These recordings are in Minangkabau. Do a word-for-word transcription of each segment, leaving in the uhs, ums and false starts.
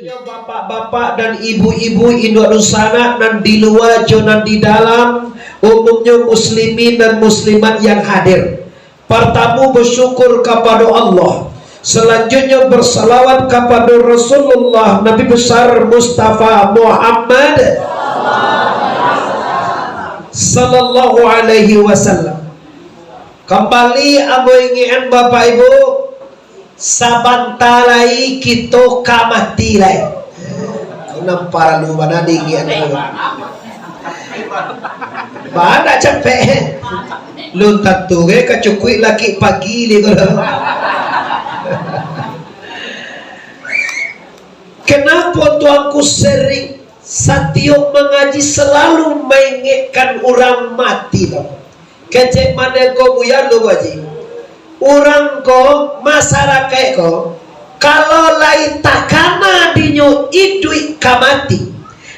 Bapak-bapak dan ibu-ibu, induak dunsanak nan di lua jo nan di dalam, umumnyo muslimin dan muslimat yang hadir. Partamo, basyukur kapado Allah. Salanjuiknyo, basalawat kapado Rasulullah Nabi Besar Mustafa Muhammad sallallahu alaihi wasallam. Kambali ambo ingekan, Bapak Ibu, sabanta lai kito ka mati lai. Nan paralu bana diingekan. Bana capek. Lun tantu ge ka cukuik laki pagi li ko. Kenapo Tuanku sering satiok mangaji salalu maingekan urang mati tu? Kecek mane ko Buya lu, Bu Haji? Urang ko, masarakaik ko, kalau lai takana dinyo iduik ka mati,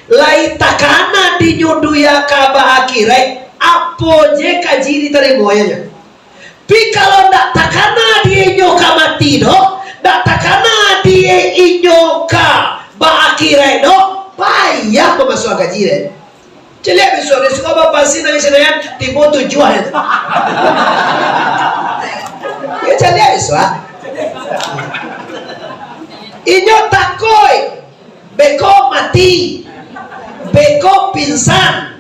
lai takana dinyo dunia ka baakhirat, apo je kaji ditarimo nyo. Pi kalau ndak takana di inyo ka mati doh, ndak takana di inyo ka baakhirat doh, payah mamasuakan kaji deh. Caliak bisuak, bisuak bapasin nangih sinayang, tibo tujuah itu. Ya, caliak bisuak. Inyo takuik, beko mati, beko pingsan.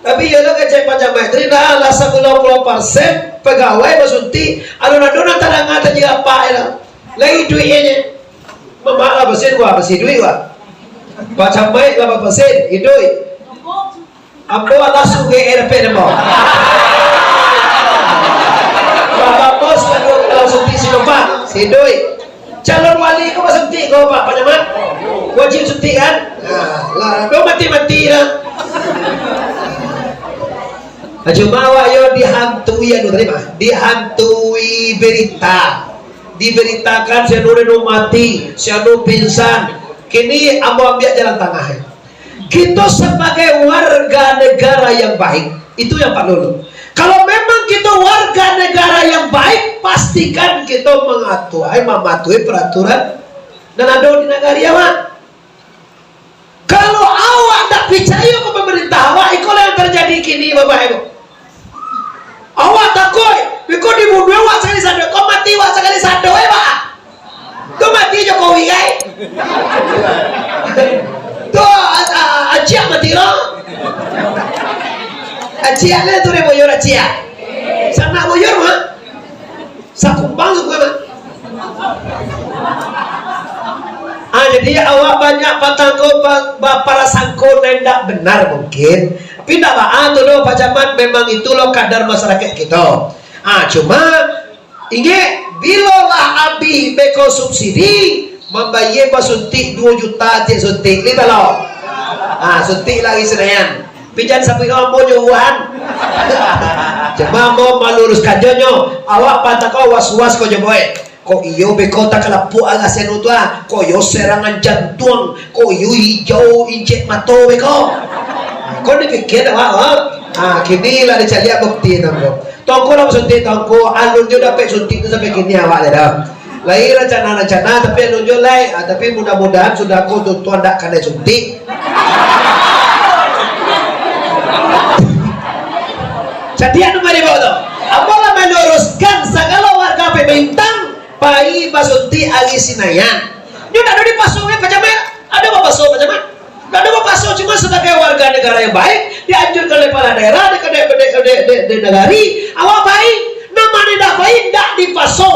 Tapi iyo lah kecek Pak Camat, tadi dah lah sapuluah puluah persen pegawai basuntik, alun ado nan tadanga tajadi apak lah. Lai duitnyo. Mamak lah basin, wah, basi duit, wah. Pak Camat lah bapasin, iduik. Ambo alah suge R P namo. Bapak bos, kalau suntik Sinovac, iduik. Calon wali ko basuntik ko, Pak, Pak Camat? Wajib suntik, kan? Nah, lah, ado mati-mati lah. Nah, cuma awak yo dihantui anu tadi, Pak. Dihantui berita. Diberitakan si anu, anu mati, si anu pingsan. Kini ambo ambiak jalan tangah, eh. Kito sabagai warga negara yang baik, itu yang parlu. Kalau memang kito warga negara yang baik, pastikan kito mangatuai, mamatuhi peraturan nan ado di nagari awak. Kalau awak ndak picayo ka pamarintah awak, ikolah yang terjadi kini, Bapak Ibu. Awak takuik, beko dibunuah awak sakali sado, ko mati awak sakali sado, eh, Pak. Tu mati Jokowi, kai? Tu, a-, a-, Aciak mati lo. Aciak ni tu dia buyur Aciak. Sanak buyur mah. Sakumbang tu mah. Ah, jadi awak banyak patangko ba-, baparasangko nan indak benar mungkin. Tapi indak baa tu lo, Pak Camat, memang itu lo kadar masyarakat kito. Ah, cuma Ingek, bilo lah abih beko subsidi, mambayie basuntik duo juta tiok suntik, ni talo. Ha, suntik lagi Senayan. Pijan sabuik ambo jo Wuhan. Cuma ambo maluruskan jo nyo, awak patako was-was ko jo boy. Kok iyo beko takalapuak agak senu tu ah, kok iyo serangan jantuang, kok iyo hijau incek mato beko. Kok dipikia awak, ha? Ha, kini lah dicaliak bukti tu, Tuangku lah basuntik, Tuangku. Alun jo dapek suntik tu sampai kini awak lai dah. Lai rancana-rancana, tapi alun jo lai. Ah, tapi mudah-mudahan sudah ko tu, Tuan ndak kanai suntik. Jadi anu mari bawa tu. Ambo lah maluruskan sagalo warga Pemintang pai basuntik ari Sinayan. Nyo ndak ado dipaso, eh, Pak Camat. Ado bapaso, Pak Camat? Ndak ado bapaso, cuma sabagai warga negara yang baik, dianjurkan oleh kepala daerah, di, di, di, di, di, di nagari, awak pai, nan ma nan indak pai, ndak dipaso.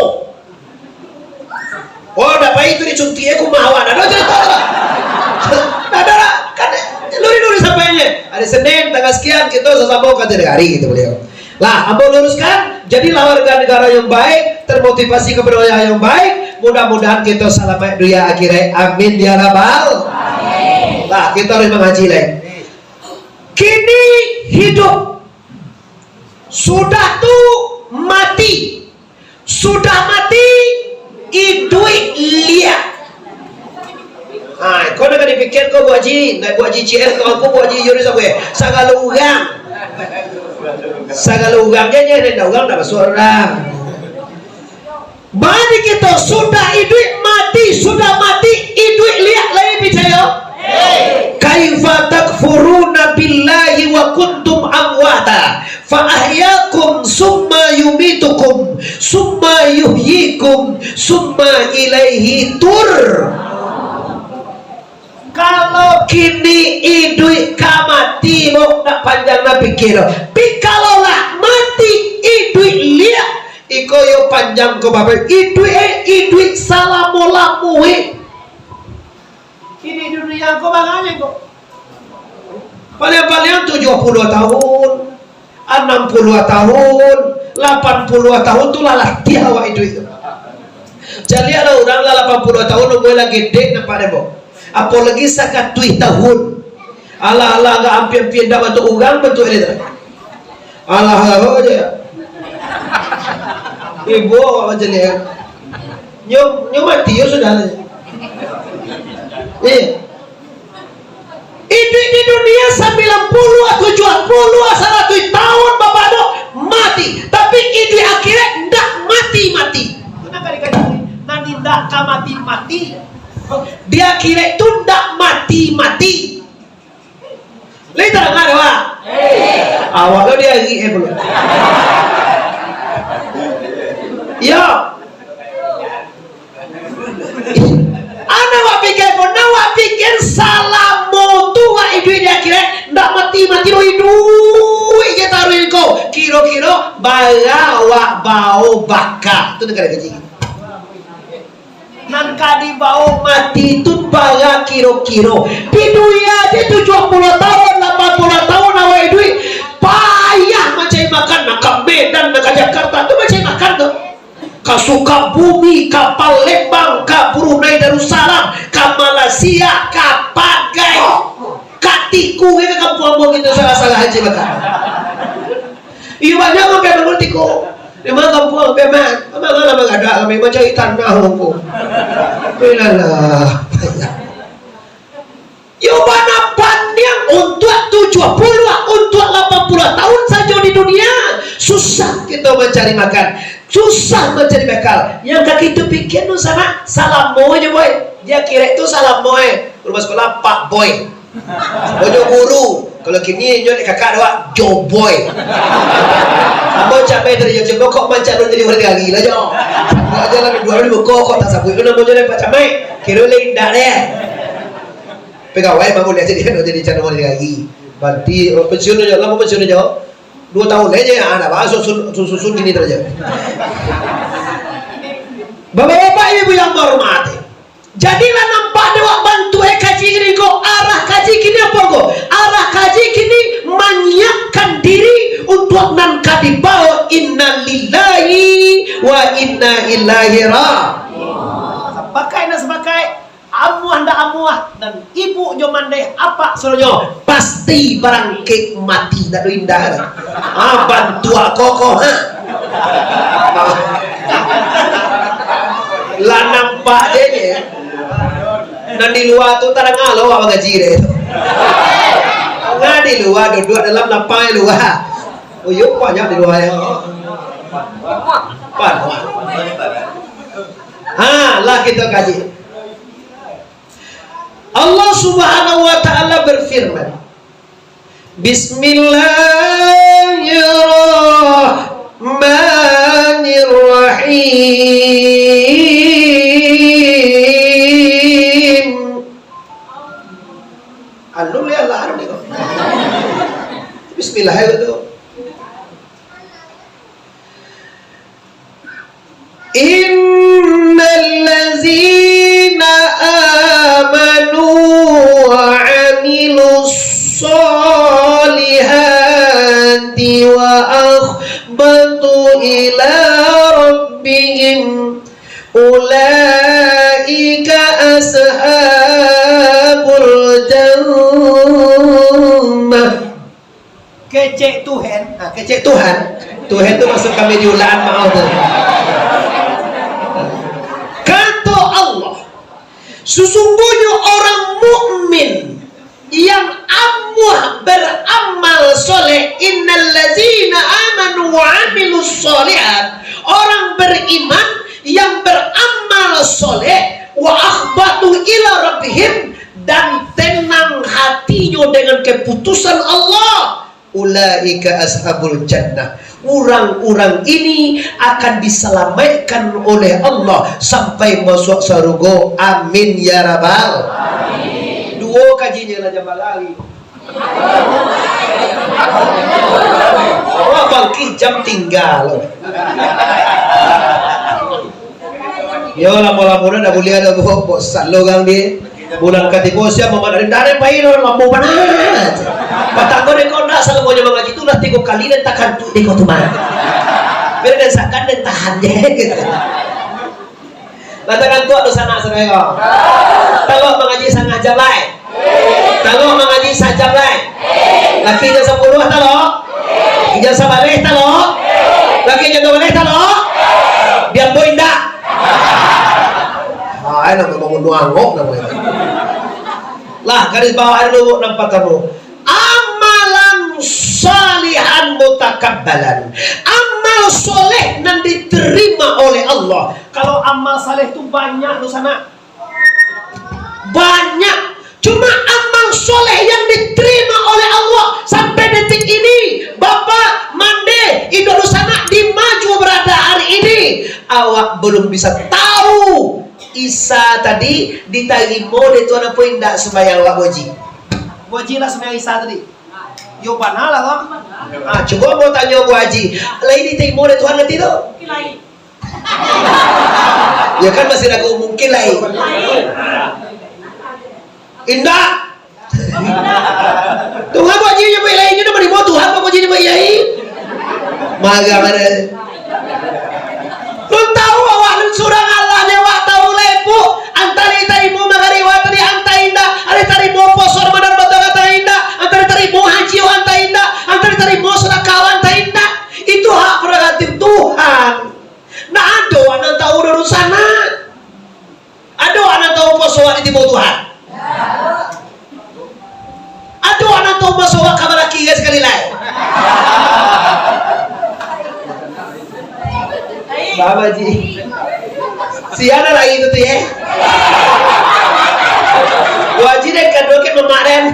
Oh, ndak pai tu disuntik, eh, kumaha awak, ndak ado carito tu. Ndak ado lah, kan, lurih-lurih sampaiannyo. Hari Senin, tanggal sekian, kito sasamo ka nagari, gitu beliau. Lah, ambo luruskan, jadilah warga negara yang baik, termotivasi kepada yang baik, mudah-mudahan kito salamaik dunia akhirat. Amin, ya Rabbal. Amin. Lah, kito harus mangaji lai. Kini hidup, sudah tu mati. Sudah mati, iduik liak. Ha, kau nak dipikia kau, Bu Haji, nak Bu Haji C R, kau aku, Bu Haji Yunus, apa ya? Sagalo urang. Sagalo urang je, je, ndak urang, ndak masuak urang. Bari kito sudah iduik, Mati sudah mati, iduik liak lai picayo? Kaifa takfuruna billahi wa kuntum amwata fa ahyakum summa yumitukum summa yuhyikum summa ilaihi tur. Kalau kini iduik ka mati, bo, nak panjang nak pikir. Pi kalau lah mati, iduik liak. Iko yo panjang ko, Bapak. Iduik, eh, iduik salamo-lamo, eh. Kini dunia ko banganyo ko. Paliang-paliang tujuah puluah tahun, anam puluah tahun, lapan puluah tahun tu lah latiah awak iduik tu. Caliaklah urang lah lapan puluah tahun, umua lah gedek nampak dek bo. Apolai sakatuih tahun. Alah-alah, agak ampia-ampia indak bantuak urang, bantuak elit. Alah-alah aja. Ibu awak macam ni, kan? Nyo, nyo mati, yo sudah. Eh. Iduik di dunia sambilan puluah, tujuah puluah, saratuih tahun, Bapak, tu mati. Tapi iduik akhirat ndak mati-mati. Itu nan ka dikaji. Nan indak ka mati-mati. Di akhirat tu ndak mati-mati. Lai tadanga, Pak? Awak lo diari, eh, pulo. Yo. Ana wak pikir ko, nan wak pikir salamo tu wak iduik di akhirat, ndak mati-mati lo iduik je taruih ko. Kiro-kiro bara wak bao baka. Tu nan ka dikaji. Nan ka dibao mati tu bara kiro-kiro. Di dunia je tujuah puluah tahun, lapan puluah tahun awak iduik, payah mancari makan, nak ka Medan, nak ka Jakarta, tu mancari makan tu. Ka Sukabumi, ka Palembang, ka Brunei Darussalam, ka Malaysia, ka Pagai, ka Tiku, ka kampuang ambo gitu, salah-salah haji makan. Iyo, banyak mampia bangun tiko. Di ma kampuang, Piaman? Amang alah manggadak kami mancari tanah ko. Ilalah. Iyo, bana pandiang untuak tujuah puluah, untuak lapan puluah tahun sajo di dunia. Susah kito mancari makan. Susah mancari bekal. Yang ka kito pikia tu sama, salamo je, boy. Di akhirat tu salamo, eh. Rumah sekolah, Pak Boy. Ojo guru. Kalau kini nyo dek kakak dek wak, Jo Boy. Ambo capai tadi, Jo, kok mancalon jadi warga lagi lah, Jo. Wak aja lah, dua ribu kok, kok tak sabut. Itu namonyo dek Pak Camat. Kiro lain dah deh. Pegawai mah buliah jadi, anu, jadi calon warga lagi. Berarti, oh, pensiun aja, lama pensiun aja. Dua tahun aja, ya, anak bang, susun, susun, susun gini terus aja. Bapak-bapak, ibu yang berhormati. Jadi lah nampak dek wak bantuak, eh, kaji kini ko, arah kaji kini apo ko? Arah kaji kini manyiapkan diri untuak nan ka dibao inna lillahi wa inna ilaihi ra-. Sapakai nak sapakai, amuah ndak amuah, dan ibu jo mandeh apak suronyo, pasti barangkek mati, ndak do indah. Ah, bantuak kokoh, ha. Lah nampak je, je. Nan di lua tu tadanga lo awak mangaji deh. Tadanga di lua, duduak dalam lapang di lua. Oh, iyo, banyak di lua, ya. Pan. Ha, lah kito kaji. Allah Subhanahu wa Ta'ala berfirman, Bismillahirrahmanirrahim. Anu le alarm ni kok. Bismillah ya tu. Innallazina amanu wa amilus solihati wa akhbatu ila rabbihim ulaika ashabul jannah. Kecek Tuhan, nah, kecek Tuhan. Tuhan tu maksud kami di ulaan, maaf tu. Kato Allah, sesungguhnya orang mukmin yang amuah beramal soleh, innallazina amanu wa amilus solihat, orang beriman yang beramal soleh, Wa akhbatu ila rabbihim, dan tenang hatinyo dengan keputusan Allah. Ulaika ashabul jannah. Urang-urang ini akan diselamatkan oleh Allah sampai masuk sarugo. Amin ya rabbal. Amin. Duo kajinyo lah jambala. Wah, bangkih jam tingga. Yo, lamo-lamo dah, dah buliah dah, bo-, bosan lo urang di bulan katigo, siap Muhammad Arif, dari pai lo, lamo bana. Patang ko dek ko ndak, salamonyo mangaji tu lah tigo kali den takantuak dek ko tu mah. Biar den sakan den tahan je. Lah takantuak tu sanak sadonyo. Talok mangaji sangah jam lai. Talok mangaji sajam lai. Laki jam sapuluah talok. Jam sabaleh talok. Laki jam duo baleh talok. Diambo indak. Ah, ai namo bangun duo angok namo itu. Lah, garis bawah dulu nan partamo. Amalan salihan mutakabbalan. Amal soleh nan diterima oleh Allah. Kalau amal saleh tu banyak tu sanak. Banyak. Cuma amal soleh yang diterima oleh Allah sampai detik ini, Bapak Mande, Indo Dunsanak di Majo Berada hari ini, awak belum bisa tahu Isa tadi ditarimo dek Tuhan apo indak sumbayang awak, Bu Haji? Bu Haji lah sumbayang Isa tadi? Yo, bana lah, kok. Ah, cubo ambo tanyo Bu Haji, lai ditarimo dek Tuhan nanti tu? Yo kan, masih ragu, mungkin lai. Indak. Tuhan, Bu Haji nyabuik lai, inyo ndak manarimo Tuhan, Bu Haji nyabuik lai. Marah, marah. Lun tahu awak lun surang Allah, nyo awak tahu lai, Bu. Antah ditarimo magarib awak tadi, antah indak. Antah ditarimo puaso Ramadan batang, antah indak. Antah ditarimo haji awak, antah indak. Antah ditarimo sadakah awak, antah indak. Itu hak prerogatif Tuhan. Ndak ado nan tahu dari sanak. Ado nan tahu puaso awak ditarimo Tuhan? Ado nan tahu puaso awak ka balaki sakali lai? Baa, Haji? Sia nan lai tu, tu, yo? Bu Haji den kaduo ka mamak den.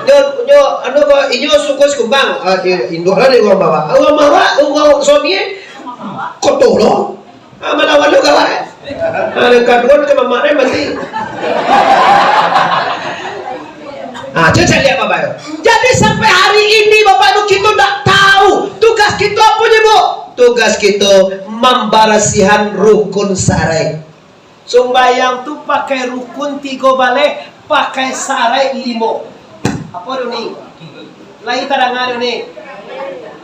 Nyo, nyo, anu ko, inyo suko sikumbang. Ah, i-, induak lah di urang bawah. Urang bawah, urang suami, eh? Kotor lo. Ah, malawan lo kawan, eh? Ah, nan kaduo ka mamak den mati. Ah, cubo caliak, Bapak Ibu. Jadi, sampai hari ini, Bapak Ibu, kito ndak tahu tugas kito apo nyo, Bu? Tugas kito mambarasihan rukun saraik. Sumbayang tu pakai rukun tigo baleh, pakai saraik limo. Apo tu ni? Lai tadanga tu ni?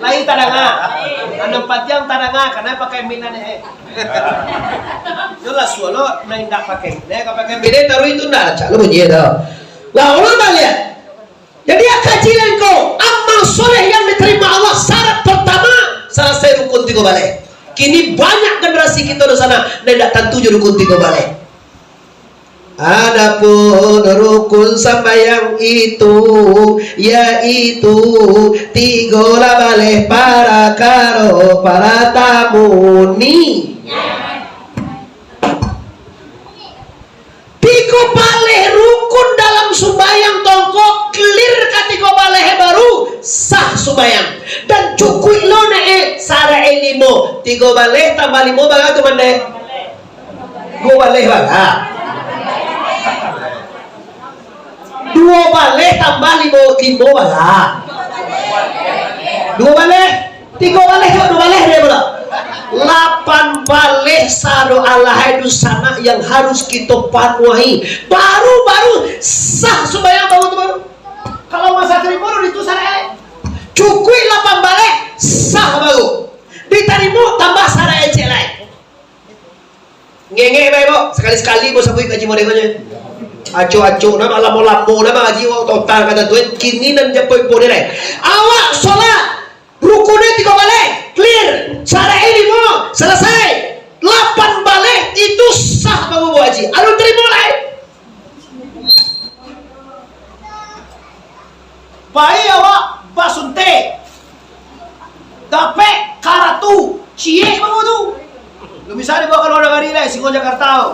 Lai tadanga? Nan pantiang tadanga, karano pakai mic nan, eh. Yo lah, sualo nan indak pakai mic, eh, ka pakai mic, eh, taruih tu ndak rancak lo bunyi tu. Lah, ulang baliak. Jadi, a kaji lai ko, amal soleh yang diterima Allah, syarat pertama, salasai rukun tigo baleh. Kini banyak generasi kito di sanak, nan indak tantu jo rukun tigo baleh. Adapun rukun sambayang itu, yaitu tigo lah baleh parakaro, paratamu ni. Tigo baleh rukun dalam sumbayang tongko, clear ka tigo baleh baru sah sumbayang. Dan cukuik lo ne, eh, saraik limo. Tigo baleh tambah limo bara tu, Mande? Duo baleh bara. Duo baleh tambah limo, limo bara. Duo baleh. Tigo baleh jo duo baleh, dia pula. Lapan baleh sado alahai dunsanak yang harus kito panuahi. Baru, baru sah sumbayang baru tu baru. Kalau masa tarimo dulu itu saraik. Cukuik lapan baleh, sah baru. Ditarimo tambah saraik ciek lai. Ngengek bae, Bok. Sakali-sakali, Bok, sabuik kaji model ko je. Acok-acok, nama lamo-lamo, nama kaji, Bok, total kata tu, eh. Kini nan japo ipo ni, deh. Awak solat, rukunnyo tigo baleh, clear. Saraik limo, salasai. Lapan baleh, itu sah, Bapak Ibu Haji. Alun tarimo lai. Pai awak basuntik, dapek karatu, ciek baru tu. Lu bisa dibawa ka lua nagari lai, singo Jakarta tu.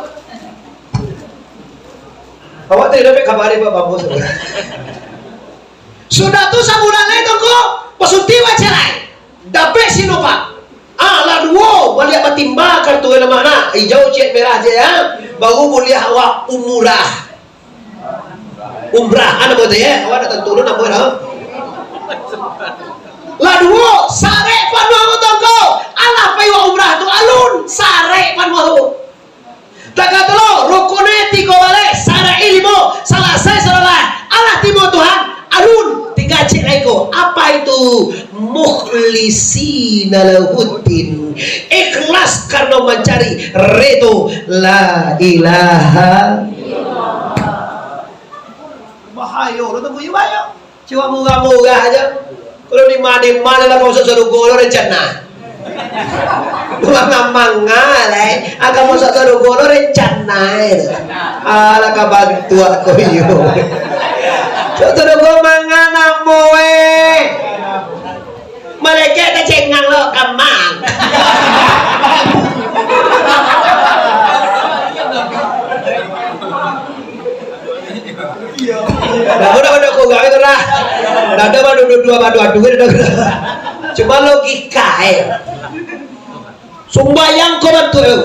Awak tadi dapek kaba dari Pak Bambus. Sudah tu sabulan lai tu ko, positif aja lai. Dapek Sinovac. Ah, lah duo, baliak batimba kartu lemak nak. Ijau ciek merah ciek ya. Baru buliah awak umrah. Umrah, anu namo tu ya? Awak nak tantu tu namo dah. Lah duo, sarek panuah tu ko. Alah pai awak umrah tu alun, sarek panuah tu. Takatulo, rukunnyo tigo baleh, saraknyo limo, salasai salat, alah timo Tuhan, alun, tingga ciek lai ko. Apa itu? Mukhlisina lahuddin. Ikhlas karano mancari redo. La ilaha. Bahayo, tu bahayo. Cuma murah-murah aja. Kalau di mana-mana lah kau masuk surga lo rencana. Manga-manga lah, eh. Agak masuk surga lo rencana itu. Alah kabantu aku iyo. Surga manga namo eh. Malaikat tacengang lo kamang. Dah, dah, dah, kau gawe tu dah. Dah, dah, dah, dah, dah, dah, dah, dah. Cuma logika, eh. Sumbayang ko bantuak lo.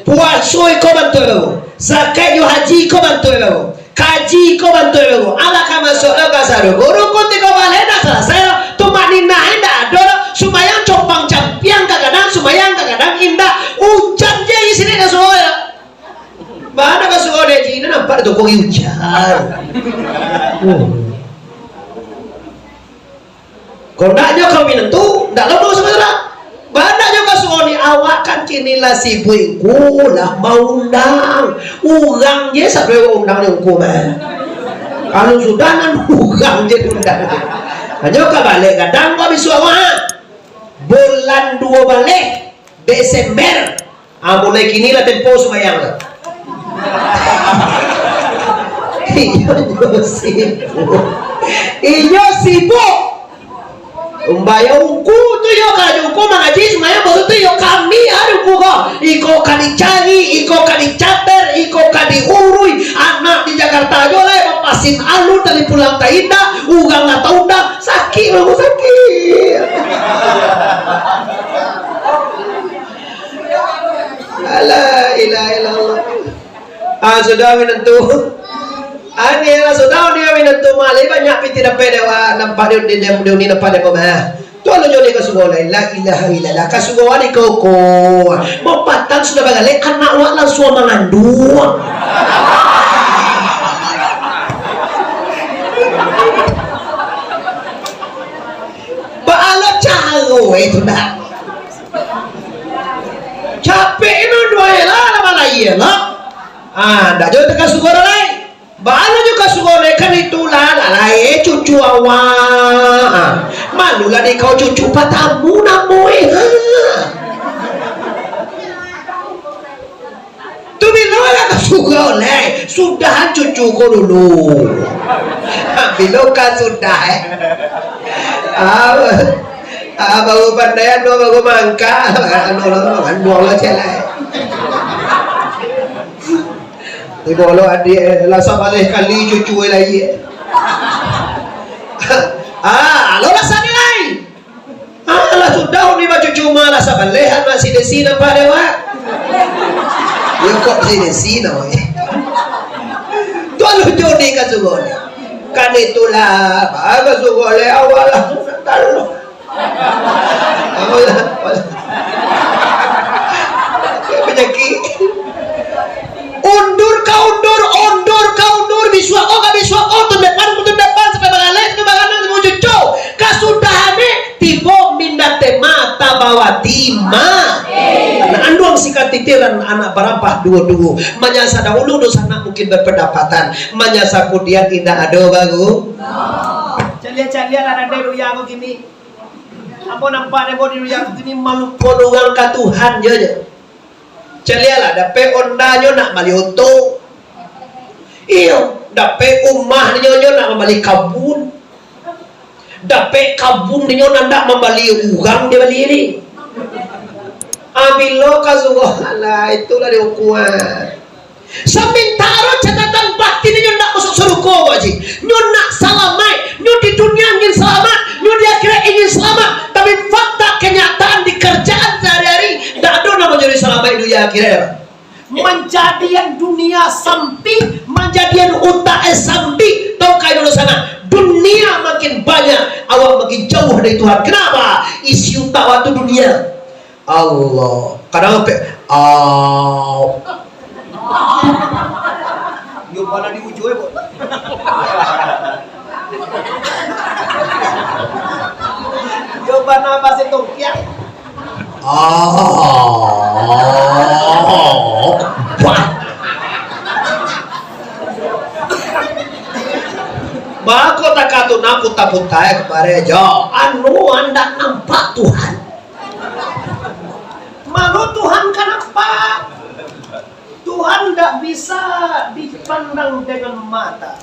Puaso iko bantuak lo. Zakat jo haji iko bantuak lo. Kaji iko bantuak lo. Alah ka masuak lo ka sarugo. Rukun tigo baleh dah salasai lo. Tumakninah indak ado lo. Sumbayang compang-campiang kagadang, sumbayang kagadang indak. Ujan je isi ni dah suruh lo. Bana ka surau di haji, indak nampak di toko ujan. Oh. Kondaknyo kami nentu, ndak lamo saudara. Bana jo ka surau ni, awak kan kini lah sibuk, ngku lah maundang. Urang je sadoe undang jo ngku mah. Kalau sudah nan urang je undang. Hanyo ka baleh gadang ko bisuak mah. Bulan duo baleh Desember. Ah, mulai kini lah tempo sumbayang lah. Iyo, iyo sibuk. Iyo sibuk. Umbayang ungku tu iyo karajo ungku mangaji sumbayang, baru tu iyo kami ado ungku ko. Iko ka dicari, iko ka dicater, iko ka diurui. Anak di Jakarta ajo lah, mapasin alun dari pulang taindak, urang lah taundang, sakik lah sakik. La ilaha illallah. Ah, sudah minantu. Angin lah sudah, dia minantu malai banyak pitih dapek dewa nampak di, di, di, di, di nampak dewa mah. Tu lalu jadi ka surau lai. La ilaha illallah. Ka surau ni kau ko. Mapatang sudah bagalek, anak awak langsuang manganduang. Baa lo caro itu nak. Capek inun duo lah, lah malai lah. Ah, ndak jo ka surau lai. Baa lo jo ka surau lai, kan itulah, lah lai cucu awak. Ah, malu lah di kau cucu patamu namo eh. Ha. Tu bilo lah ka surau lai, sudahan cucu ko dulu. Bilo ka sudah eh. Ah, ah, baru pandai anu, baru mangka. Anu lah, anu lah cek lai. Tibo lo adik eh, lah sabaleh kali cucu eh lai eh. Ah, lo lah sani lai. Alah sudah ni bacucu mah lah sabaleh anak si Desi nampak dek awak. Yo kok si Desi namo eh. Tu lalu jodi ka surau ni. Kan itulah, baa ka surau lai awak lah. Taruh. Awak lah. Panyakik. Undur ka undur, undur ka undur, bisuak ko ka bisuak ko, tahun depan ka tahun depan, sampai bagalek, sampai bagalek, sampai cucu. Kasudahan ni, tibo minda tema tabawati ma. Nah, anduang sikatitiran anak barampah duo-duo. Manyasa dahulu dosa anak mungkin berpendapatan. Manyasa kudian indak ado baru. Caliak-caliak lah randai dunia ko kini. Ambo nampak dek ambo di dunia ko kini maluko urang ka Tuhan je, je. Caliaklah, dapek onda nyo nak bali oto. Iyo, dapek umah nyo, nyo nak mambali kabun. Dapek kabun nyo nak ndak mambali urang dia bali ni. Ah, bilo ka surau, alah, itulah dia ukuran. Samantaro catatan bak Artinyo nyo nak masuk sarugo, Bu Haji. Nyo nak salamaik. Nyo di dunia ingin selamat. Nyo di akhirat ingin selamat. Tapi fakta kenyataan di kerjaan sehari-hari, ndak ado namonyo disalamat dunia akhirat. Manjadian dunia sampik, manjadian utak eh sampik, tau ka dulu sana. Dunia makin banyak, awak makin jauh dari Tuhan. Kenapa? Isi utak awak tu dunia. Allah. Kadang sampai, au. Yo bana di ujung, eh, Bu. Yo bana bahasa Tongkiang. Oh. Wah. Bako takatu nak puta-puta, eh, kemarin jo. Anu, andak nampak Tuhan. Mano Tuhan ka nampak? Tuhan ndak bisa dipandang dengan mata.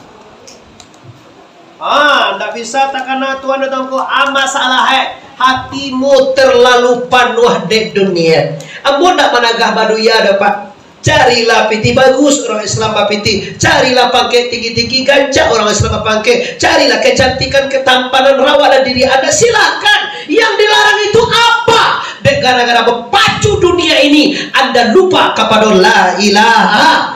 Ah, ndak bisa takana Tuhan datang ko, ah, masalah, eh. Hatimu terlalu panuah dek dunia. Ambo ndak managah baduya doh, Pak. Carilah pitih bagus, urang Islam bapitih. Carilah pangkek tinggi-tinggi, gancak, urang Islam bapangkek. Carilah kecantikan, ketampanan, rawatlah diri Anda, silakan. Yang dilarang itu apa? Dek gara-gara bapacu dunia ini, Anda lupa kapado la ilaha.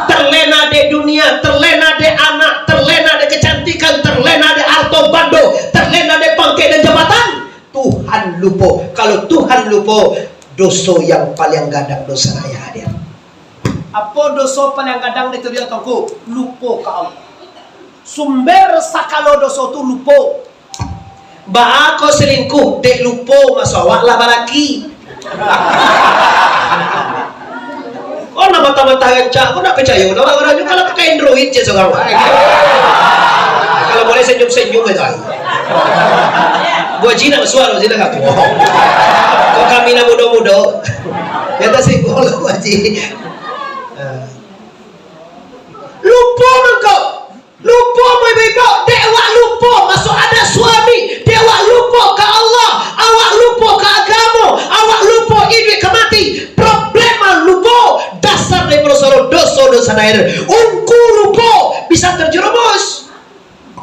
Terlena dek dunia, terlena dek anak, terlena dek kecantikan, terlena dek arto bando, terlena dek pangkek dan jabatan. Tuhan lupo. Kalau Tuhan lupo, doso yang paliang gadang doso raya hadir. Apo doso paliang gadang di dunia tongko? Lupo ka Allah. Sumber sakalo doso tu lupo. Baa ko selingkuh, dek lupo maso awak lah balaki. Oh, nak mata-mata rancak, kau nak picayo, nah, urang-urang nyo kalau pakai Android je surang. Kalau boleh senyum-senyum aja. Bu Haji nak basuo, Bu Haji nak katuo. Kok kami nak mudo-mudo? Ya, tak simpul lah, Bu Haji. Ah. Lupo mangko. Lupo, ibu-ibu, dek awak lupo, maso ado suami, dek awak lupo ka Allah, awak lupo ka agamo, awak lupo iduik ka mati. Problema lupo, dasar dari doso, doso, doso dair. Ungku lupo, bisa terjerumus.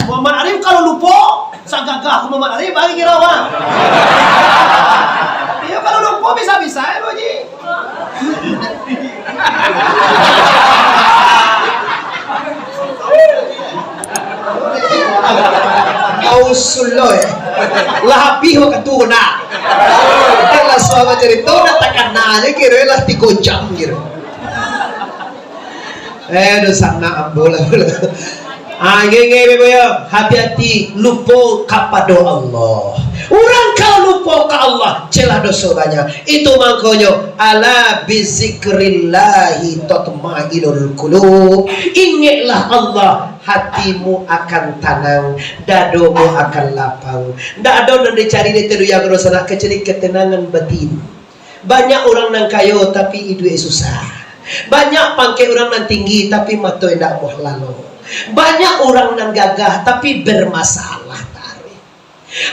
Muhammad Arif kalau lupo, sagagah Muhammad Arif, bagi kira awak. Iyo, kalau lupo, bisa-bisa, eh, Bu Haji. Kau suloh, eh. Lah habih wakatu nak. Kan lah suara cerita nak takana je kira lah tigo jam kira. Eh, dosa nak ambo lah. Ah, nge, nge, Ibu, yo. Hati-hati, lupo kapado Allah. Urang kalau lupo ka Allah, celah doso banyak. Itu mangkonyo, "Ala bizikrillahi tatmainul qulub." Ingeklah Allah, hatimu akan tanang, dadomu akan lapang. Ndak ado nan dicari di dunia, dosa nak kecari ketenangan batin. Banyak urang nan kayo, tapi iduik susah. Banyak pangkek urang nan tinggi, tapi mato indak amuah lalo. Banyak urang nan gagah, tapi bermasalah taruih.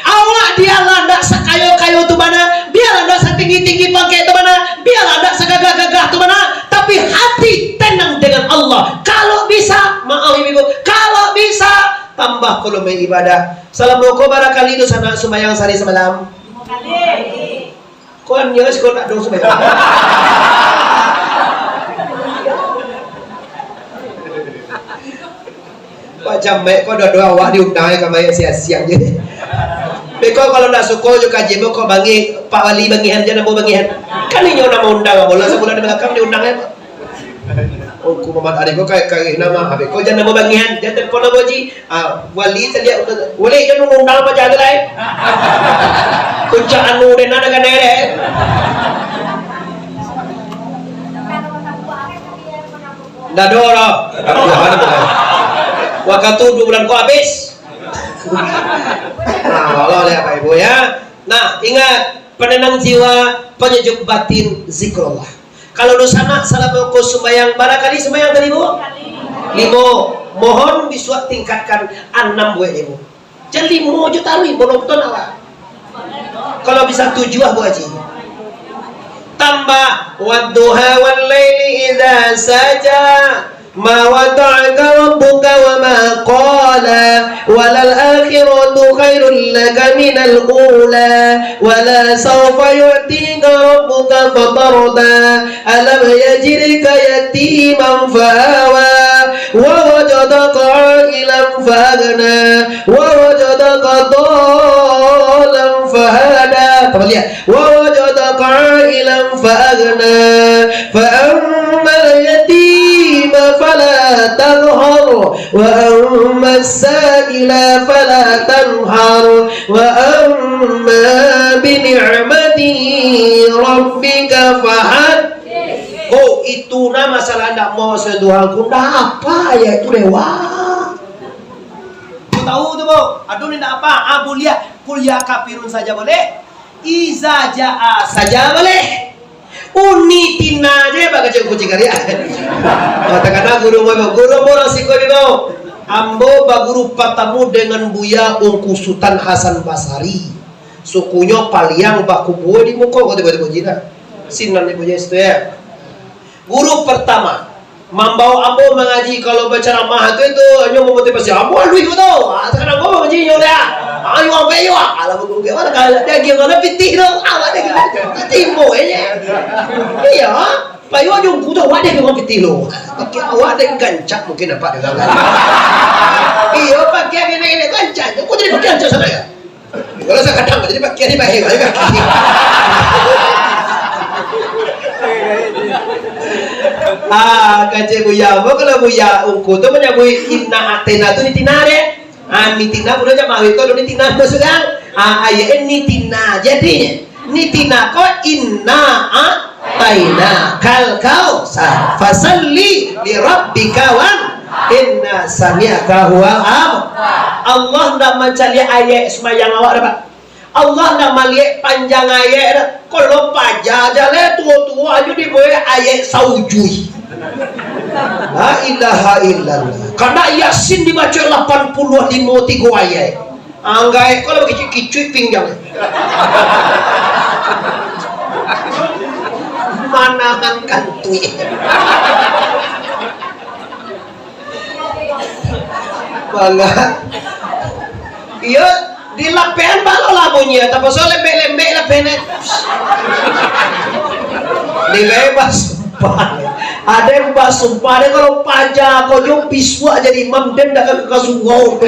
Awak bialah ndak sakayo-kayo tu bana, bialah ndak satinggi-tinggi pangkek tu bana, bialah ndak sagagah-gagah tu bana, tapi hati tenang dengan Allah. Kalau bisa, maaf ibu, kalau bisa, tambah volume ibadah. Salamo ko bara kali tu sanak sumbayang sahari samalam? Ko niaik siko nak dong sampai. Pak Jamek, ko doa-doa awak diundang ka mayik siang-siang je. Beko kalau ndak suko jo kaji mo, ko bangih, Pak Wali bangihan je, namo bangihan. Kan inyo namo undang, bola sabulan di balakang diundang, eh. Ungku Muhammad Arif ko ka-, kareh namo, habis ko jan namo bangihan, jan telepon namo ji. Ah, wali taliak, wali jan undang apa jaga lai. Puncak anu dena dengan dere. Ndak ado lah. Wakatu dua bulan ko habis. Nah, Allah lihat Bapak Ibu ya. Nah, ingat, penenang jiwa, penyejuk batin, zikrullah. Kalau dunsanak salamo ko sumbayang, bara kali sumbayang tadi, Bu? Limo. Mohon bisuak tingkatkan anam buek, Bu. Jan limo jo taruih, bononton awak. Kalau bisa tujuah, Bu Haji. Tambah, "Wadduha wal laili idza saja." ما ودعك ربك وما قلى، وللآخرة خير لك من الأولى، ولسوف يعطيك ربك فترضى، ألم يجدك يتيما فآوى، ووجدك عائلا فأغنى، ووجدك ضالا فهدى. Tambah lihat. ووجدك عائلا فأغنى، فأما اليتيم فلا تقهر، وأما السائل فلا تنهر، وأما بنعمة ربك فحدث. Oh, itu nah masalah ndak mau sentuhan ku, ndak apa ya itu lewat. Kau tahu tu, Bo? Aduh, ni ndak apa. Ah, buliah. Kuliah kafirun saja boleh. Iza jaa saja boleh. Uni tina je bakacau kucing kali ya. Oh, takana guru ambo, guru ambo urang siko ni tu. Ambo baguru patamu dengan Buya Ungku Sutan Hasan Basari. Sukunyo Paliang, bakubua di muko, kau tibo-tibo jinak. Sinan di punya situ ya. Guru pertama, mambawa ambo mangaji, kalau bacaramah tu, itu hanyo mamotivasi. Ambo aluih tu. Ah, takana ambo mangaji nyo dah. Ayo, ambo, ayo. Alah, ambo, ambo, alah, kalau dia gila, kalau pitih tu, awak dia gila. Timbo aja. Iya, payo aja Ungku tu, awak dia gila pitih tu. Oke, awak dia gancak mungkin nampak dia. Iya, pakai gini-gini gancak. Kau jadi pakai gancak sana ya? Kalau sakadang jadi pakian ni baik, baik, baik. Ah, kacik Buya. Ambo kalau Buya Ungku tu manyabuik inna a'taina tu nitina deh. Ah, nitina buliah jamaah itu nitina tu surang. Ah, ayat nitina jadinyo. Nitina ko inna a'taina kal kautsar. Fasalli li rabbika wan inna sani'aka huwa am. Allah ndak mancaliak ayat sumbayang awak dah, Pak. Allah ndak maliek panjang ayat dah. Kalau paja jaleh tuo-tuo ajo dibuek ayat saujuih. La ilaha illallah. Karena Yasin dibaco lapan puluah limo tigo ayat. Anggaik ko lah bakicuik-kicuik pinggang. Manahan kantuik. Bangga. Iyo, di lapehan balo lah bunyi, tapaso lembek-lembek lapehan. Di bebas sumpah. Ado yang basumpah, ado kalau paja ko jo bisuak jadi imam, den dak ka, ka surau tu.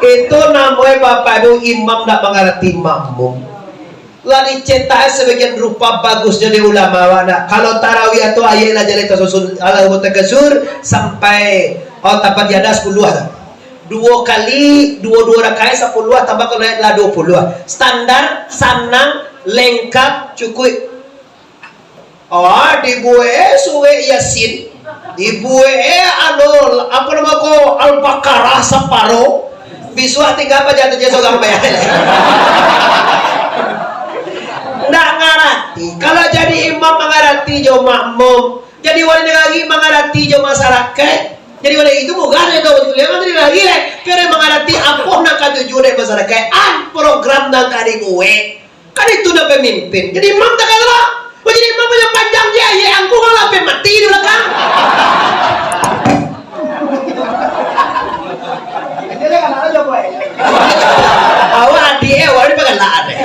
Itu namonyo Bapak Ibu imam dak mangarati makmum. Lah dicetak sabagian rupa bagusnyo di ulama awak nak. Kalau tarawih atau ayat lah jaleh tasusun, Allahu Takasur sampai, oh, tapat di atas sepuluh lah. Duo kali, duo, duo rakaat sapuluah, tambah kalau lah duo puluah. Standar, sanang, lengkap, cukuik. Oh, dibuek surek Yasin. Dibuek, anu, apo namo ko, Al-Baqarah saparo. Bisuak tingga apo jatuh je sorang bayar. Ndak ngarati. Kalau jadi imam mangarati jo makmum. Jadi wali nagari mangarati jo masarakaik. Jadi wali itu bukan itu, kuliah kan tadi lagi leh. Kena mangarati apo nan katuju dek masarakaik. An program nan ka dibuek. Kan itu nan pamimpin. Jadi imam tak kalah. Kok jadi imam banyak panjang je, ya angku malah sampai mati di belakang. Awak adik eh, awak ni pagalakan eh.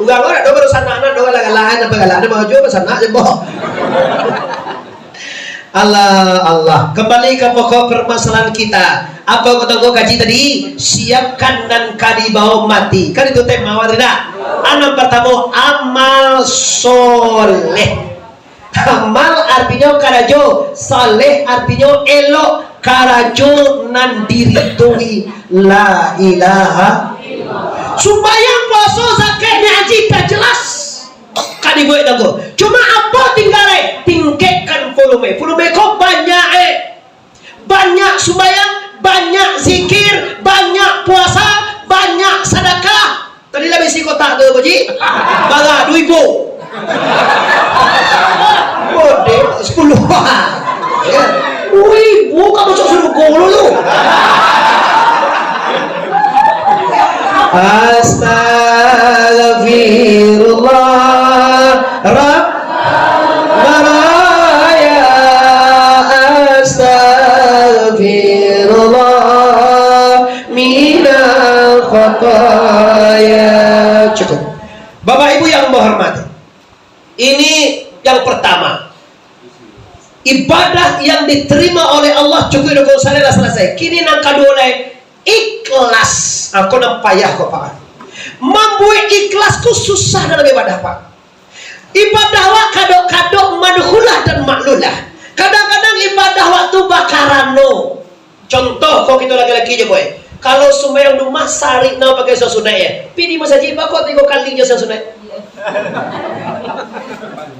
Urang awak dak tahu baru sanak, dak tahu galak-galakan, dak pagalakan, dak mau juo basanak je, boh. Allah, Allah. Kembali ke pokok permasalahan kita. Apa kata kau kaji tadi? Siapkan nan ka dibawa mati. Kan itu tema awak tidak? Anak pertama, amal soleh. Amal artinyo karajo, soleh artinyo elok, karajo nan diridoi. La ilaha. Sumbayang, puaso, zakat, ni haji, dah jelas. Ka dibuek tanggo. Cuma apo tinggal, eh? Tingkekkan volume. Volume ko banyak, eh. Banyak sumbayang, banyak zikir, banyak puasa, banyak sadakah. Tadi lah bisi kotak tu, Pak Ji. Bara duo ribu. Bodek, sepuluh. Ya. Duo ribu ka masuk surga dulu. Astagfirullah, Rabb-, Khataya. Cukup. Bapak Ibu yang menghormati, ini yang pertama. Ibadah yang diterima oleh Allah cukup dukun saleh lah selesai. Kini nan kaduo lai, ikhlas. Aku nan payah kok, Pak. Mambuek ikhlas tu susah dalam ibadah, Pak. Ibadah wak kadok-kadok madkhulah dan maklulah. Kadang-kadang ibadah wak tu bakarano. Contoh, kok kito laki-laki je, boy. Kalau sumbayang di rumah, sarik namo pakai sunaik, ya. Pi di masajik, bakok tigo kali je sunaik.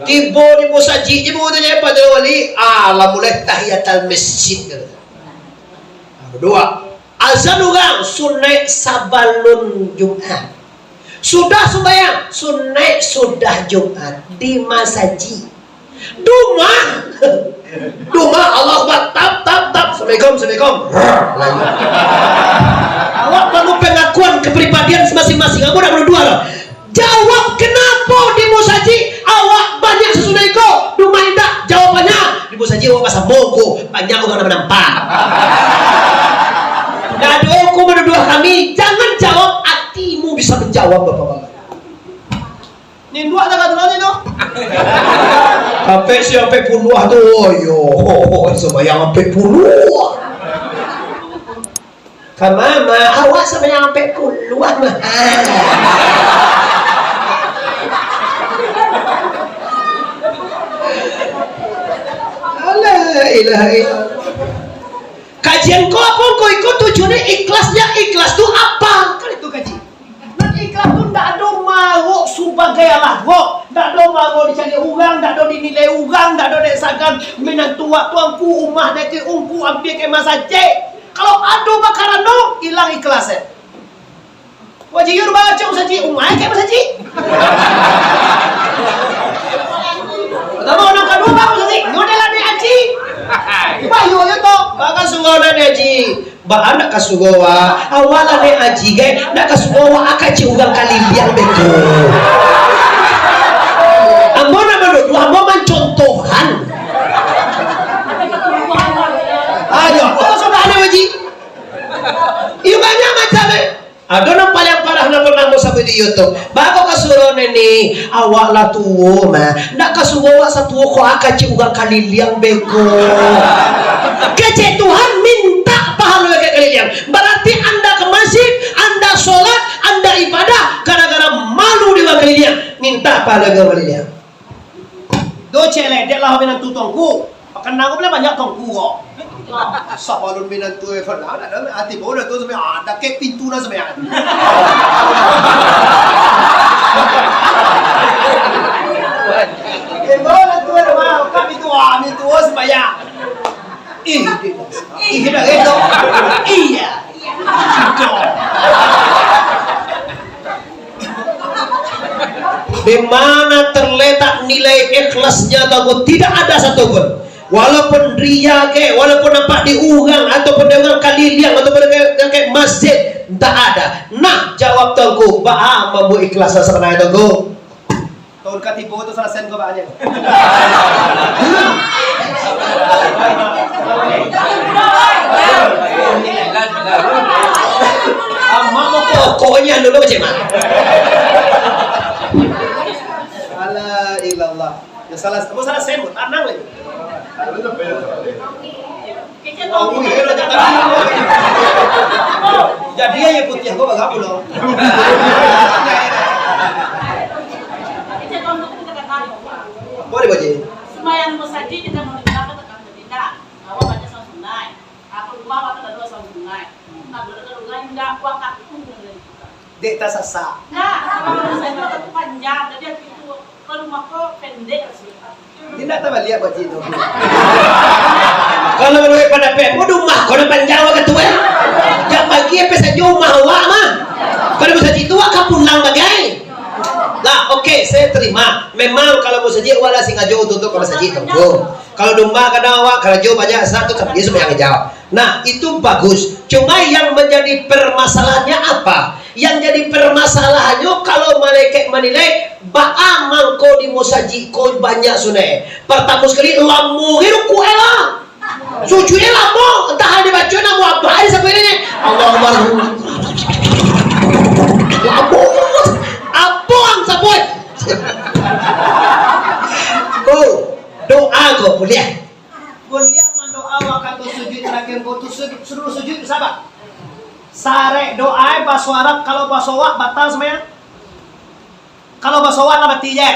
Tibo di masajik je, bukan tu je, Pak Jalawali. Ah, lah mulai tahiyatul masjid, kata. Nah, kedua, azan urang sunaik sabalun Jumat. Sudah sumbayang, sunaik sudah Jumat di masajik. Dumah. Dumah, Allah Akbar, tap, tap, tap. Assalamualaikum, assalamualaikum. Rrrr, lanjut. Awak perlu pengakuan kepribadian masing-masing. Ambo nak berdoa lah. Jawab, kenapa di musajik awak banyak sasudah iko? Dumah indak? Jawabannya, di musajik awak basamo ko, banyak urang nan manampak. Ndak ado ko manuduah kami. Jangan jawab, atimu bisa menjawab, Bapak-bapak. Ninduak tak kata tu. Ampek si ampek puluah tu, oh yo, sumbayang ampek puluah. Ka mama, awak sumbayang ampek puluah mah. Alah, ilaha illallah. Kajian ko apo ko iko tujuannyo ikhlas, ya ikhlas tu apa? Kan itu kaji. Nan ikhlas tu ndak ado marok subagai alah wak, ndak ado marok dicari urang, ndak ado dinilai urang, ndak ado dek sagan minantu wak tuangku, umah dakek ungku, ampia ka masajik. Kalau ado bakarano, ilang ikhlas, eh. Wajib yo baco masajik, umah ka masajik. Pertama, urang kaduo, bang masajik, nyo adalah Nek Aji. Bayo yo to, bang ka surau Nek Aji. Baa ndak ka surau awak? Awak lah Nek Aji, gai. Ndak ka surau awak, akak cik urang kaliliang beko. Ambo nak manuduah, ambo mancontohan. Ayo, oh, sudah Nek Aji. Iyo, banyak macam, eh. Ado nan paliang parah nan pernah ambo sabuik di YouTube. Baa kok ka surau nini? Awak lah tuo mah. Ndak ka surau awak satuo ko, akak cik urang kaliliang beko. Kecek Tuhan, minta pahalo akak kaliliang. Berarti anda ke masjid, anda sholat, anda ibadah, gara-gara malu di urang kaliliang, minta pahalo akak kaliliang. Do cek ledek lah minantu tuangku. Pakanang ko banyak tuangku ko. Sabalun minantu Evan, ada ati bau dah tu sampai ada kek pintu dah sampai ada. Eh, bau dah tu ada mah, kami tu, ah, kami tu, oh, sembahyang. Ih, ih, dah gitu. Iya. Di mana terletak nilai ikhlasnya, Tuangku? Tidak ada satu pun. Walaupun riya ke, walaupun nampak di urang, ataupun di urang kaliliang, ataupun di, di, di masjid, tak ada. Nah, jawab Tuangku, baa mambuek ikhlas sabananyo, Tuangku? Tahun katigo tu salasai ko baa nyo. Amak pokoknyo dulu, Cik Mat. Alah, ilallah. Ya, salah, kamu salah semut, tanang lagi. Jadi, ya, putih, gua bagapu loh. Boleh, Pak Ji. Sembahyang musajik kita mau di belakang tekan tidak? Awak baca salat sunat. Aku rumah awak tak ada salat sunat. Tak boleh kalau lain enggak, waktu pun boleh. Dek tasasak. Nah, kalau saya itu waktu panjang, jadi aku itu kalau rumah kau pendek sih. Indak tabaliak, Pak Ji, tu. Kalau menurut pandapek, mau rumah kau nak panjang waktu tu, eh? Jam pagi sampai sajo rumah awak mah. Kalau musajik tu, awak ka pulang bagai. Lah, oke, saya terima. Memang kalau musajik, awak lah sengaja untuk, untuk ke musajik, Tuangku. Kalau di rumah kadang awak karajo banyak, satu kami sembahyang hijau. Nah, itu bagus. Cuma yang menjadi permasalahannya apa? Yang jadi permasalahannya kalau malaikat manilai, baa mangko di musajik ko banyak sunat. Pertama sekali, lamo ge rukuak lah. Sujuiknyo lamo, antah dibaco namo apo ari sabuik ni. Allahumma. Lamo. Apo ang sabuik? Ko, doa ko, kuliah. Kuliah mandoa wakatu sujuik tarakhir ko tu, sujud, suruh sujuik tu sabar. Sarek doa baso Arab, kalau baso awak batal sumbayang. Kalau baso awak lah mati je.